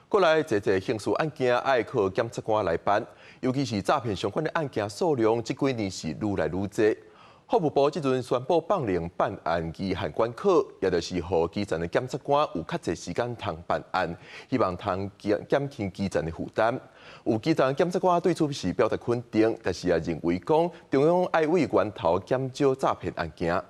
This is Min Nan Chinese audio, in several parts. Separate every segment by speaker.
Speaker 1: 過來濟濟刑事案件愛靠檢察官來辦，尤其是詐騙相關的案件數量，這幾年是愈來愈濟。法務部這陣宣布放寬辦案期限關口，也就是予基層的檢察官有較濟時間通辦案，希望通減減輕基層的負擔。有基層檢察官對此是表達肯定，但是也認為講中央愛為源頭減少詐騙案件。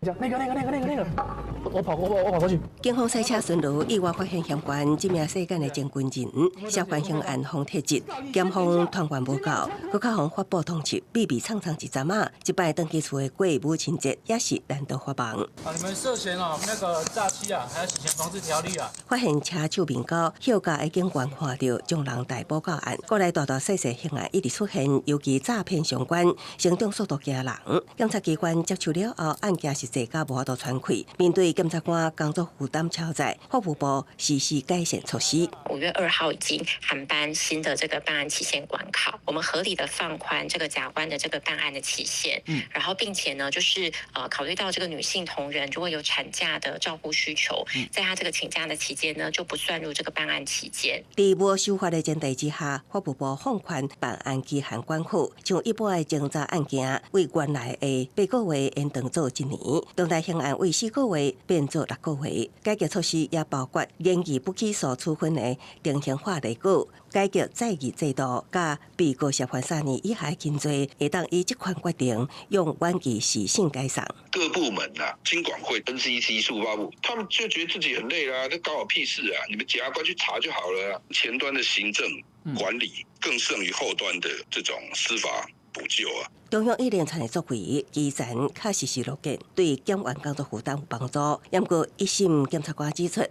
Speaker 2: 那個、那個、那個、那個、那個，我跑，我我跑過去。
Speaker 3: 警方賽車巡邏意外發現嫌犯，這名世間的前軍人涉嫌刑案予提職，檢方團員無夠，閣較予法部通緝，秘密藏藏一陣仔，這擺轉去厝的過母親節也是難逃法網。
Speaker 4: 啊！你們涉嫌哦，那個詐欺啊，還有洗錢防治條例啊。
Speaker 3: 發現車手面交，休假的警員看著將人逮捕到案，過來大大細細刑案一直出現，尤其詐騙相關，成長速度驚人。檢察機關接手了後，案件是濟甲無法度喘氣。面對檢察官工作負擔超載，法務部實施改善措施。
Speaker 5: 5月2號已經函頒新的這個辦案期限關口，我們合理的放寬這個檢官的這個辦案的期限，然後並且呢，就是考慮到這個女性同仁如果有產假的照顧需求，在她這個請假的期間呢，就不算入這個辦案期間。
Speaker 3: 佇無修法的前提之下，法務部放寬辦案期限關口，像一般的偵查案件，為原來的8個月延長做一年，重大刑案為4個月變做6個月。改革措施也包括研議不起訴處分的定型化例稿，改革載具制度，佮被告涉犯3年以下輕罪，會當依職權決定用遠距視訊解送。
Speaker 6: 各部門啊，金管會、NCC、數發部，他們就覺得自己很累啦，這關我屁事啊！你們檢察官去查就好了。前端的行政管理更勝於後端的這種司法補救啊。
Speaker 3: 中央一連串的作為，基層確實是樂見，對檢員工作負擔有幫助。毋過一審檢察官指出，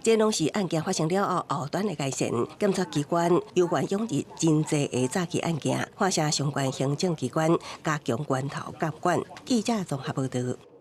Speaker 3: 這攏是案件發生了後後端的改善，檢察機關猶原湧入真濟的詐欺案件，喊聲相關行政機關加強源頭監管。記者綜合報導。